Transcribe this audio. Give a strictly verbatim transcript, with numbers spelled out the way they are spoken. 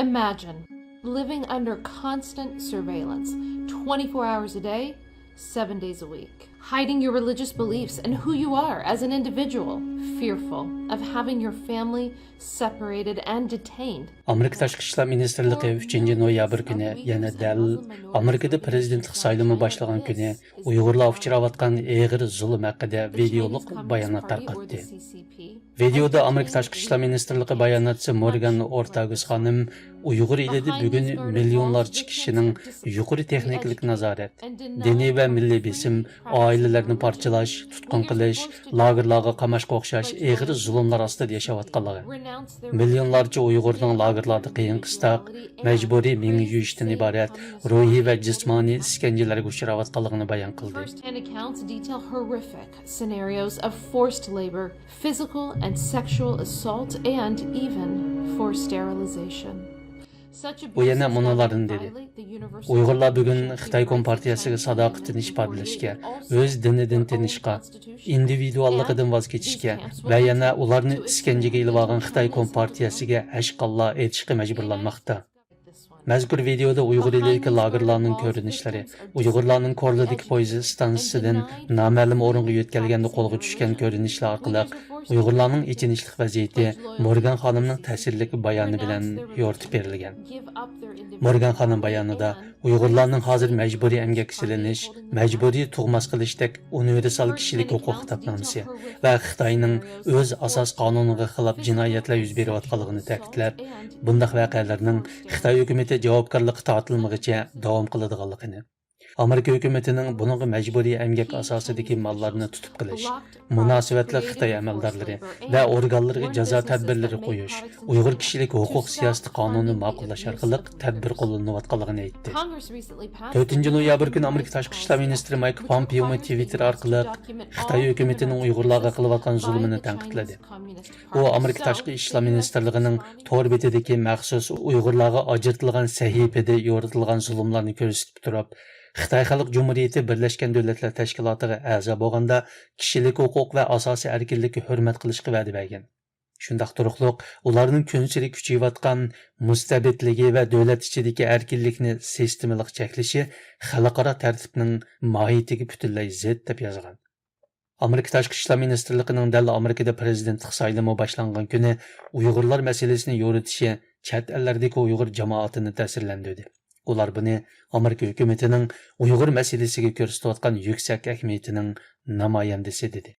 Imagine living under constant surveillance, twenty-four hours a day, seven days a week. Hiding your religious beliefs and who you are as an individual, fearful of having your family separated and detained. ئامېرىكا تاشقى ئىشلار مىنىستىرلىقى ئۈچىنچى نويابىر كۈنى يەنە دەل ئامېرىكىدا پىرېزىدېنتلىق سايلىمى باشلىغان كۈنى ئۇيغۇرلار ئۇچراۋاتقان ئېغىر زۇلۇم ھەققىدە ۋىدېئولۇق بايانات تارقاتتى. ۋىدېئودا ئامېرىكا تاشقى ئىشلار مىنىستىرلىقى باياناتچىسى مورگان ئورتاگۇس خانىم ئۇيغۇر ئېلىدە بۈگۈن مىليونلارچە كىشىنىڭ يۇقىرى تېخنىكىلىق نازارەت، دىنىي ۋە مىللىي بېسىم، ئائىلىلەرنى پارچىلاش، تۇتقۇن قىلىش، لاگېرلارغا قاماشقا ئوخشاش ئېغىر زۇلۇملار ئاستىدا ياشاۋاتقانلىقى، مىليونلارچە ئۇيغۇرنىڭ لاگېرلاردا قىيىن-قىستاق، مەجبۇرىي مېڭە يۇيۇشتىن ئىبارەت روھىي ۋە جىسمانىي ئىسكەنجىلەرگە ئۇچراۋاتقانلىقىنى بايان قىلدى. First-hand accounts detail horrific scenarios of forced labor, physical and sexual assault, and even forced sterilization. ئۇ يەنە مۇنۇلاردىن دېدى: ئۇيغۇرلار بۈگۈن خىتاي كومپارتىيەسىگە ساداقىتىنى ئىپادىلەشكە، ئۆز دىنىدىن تىنىشقا، ئىندىۋىدۇئاللىقىدىن ۋاز كېچىشكە ۋە يەنە ئۇلارنى ئىسكەنجىگە ئېلىۋالغان خىتاي كومپارتىيەسىگە ھەشقاللا ئېيتىشقا مەجبۇرلانماقتا. مەزكۇر ۋىدېئودا ئۇيغۇر ئېلىدىكى لاگېرلارنىڭ كۆرۈنۈشلىرى، ئۇيغۇرلارنىڭ كورلىدىكى پويىز ئىستانسىسىدىن نامەلۇم ئورۇنغا يۆتكەلگەندە قولغا چۈشكەن كۆرۈنۈشلەر ئارقىلىق ئۇيغۇرلارنىڭ ئېچىنىشلىق ۋەزىيىتى مورگان خانىمنىڭ تەسىرلىك بايانى بىلەن يورۇتۇپ بېرىلگەن. مورگان خانىم بايانىدا ئۇيغۇرلارنىڭ ھازىر مەجبۇرىي ئەمگەككە سېلىنىش، مەجبۇرىي تۇغماس قىلىشتەك ئۇنىۋېرسال كىشىلىك ھوقۇق خىتابنامىسى ۋە خىتاينىڭ ئۆز ئاساس قانۇنىغا خىلاپ جىنايەتلەر يۈز بېرىۋاتقانلىقىنى تەكىتلەپ، بۇنداق ۋەقەلەرنىڭ خىتاي ھۆكۈمىتى جاۋابكارلىققا تارتىلمىغىچە داۋام قىلىدىغانلىقىنى، ئامېرىكا ھۆكۈمىتىنىڭ بۇنىڭغا مەجبۇرىي ئەمگەك ئاساسىدىكى ماللارنى تۇتۇپ قېلىش، مۇناسىۋەتلىك خىتاي ئەمەلدارلىرى ۋە ئورگانلىرىغا جازا تەدبىرلىرى قويۇش، ئۇيغۇر كىشىلىك ھوقۇق سىياسىتى قانۇنىنى ماقۇللاش ئارقىلىق تەدبىر قوللىنىلىۋاتقانلىقىنى ئېيتتى. تۆتىنچى نويابىر كۈنى ئامېرىكا تاشقى ئىشلار مىنىستىرى مايك پومپېيومۇ تىۋىتتېر ئارقىلىق خىتاي ھۆكۈمىتىنىڭ ئۇيغۇرلارغا قىلىۋاتقان زۇلۇمىنى تەنقىدلىدى. ئۇ ئامېرىكا تاشقى ئىشلار مىنىستىرلىقىنىڭ تور بېتىدىكى مەخسۇس ئۇيغۇرلارغا ئاجرىتىلغان سەھىپىدە يورۇتۇلغان زۇلۇملارنى كۆرسىتىپ تۇرۇپ، خىتاي خەلق جۇمھۇرىيىتى بىرلەشكەن دۆلەتلەر تەشكىلاتىغا ئەزا بولغاندا كىشىلىك ھوقۇق ۋە ئاساسىي ئەركىنلىككە ھۆرمەت قىلىشقا ۋەدە بەرگەن. شۇنداق تۇرۇقلۇق، ئۇلارنىڭ كۈنسېرى كۈچىيىۋاتقان مۇستەبىتلىكى ۋە دۆلەت ئىچىدىكى ئەركىنلىكنى سىستېمىلىق چەكلىشى خەلقئارا تەرتىپنىڭ ماھىيىتىگە پۈتۈنلەي زىت، دەپ يازغان. ئامېرىكا تاشقى ئىشلار مىنىستىرلىقىنىڭ دەل ئامېرىكىدا پىرېزىدېنتلىق سايلىمى باشلانغان كۈنى ئۇيغۇرلار مەسىلىسىنى يورۇتۇشى چەت ئەللەردىكى ئۇيغۇر جامائىتىنى تەسىرلەندۈردى. ئۇلار بۇنى ئامېرىكا ھۆكۈمىتىنىڭ ئۇيغۇر مەسىلىسىگە كۆرسىتىۋاتقان يۈكسەك ئەھمىيىتىنىڭ نامايەندىسى دېدى.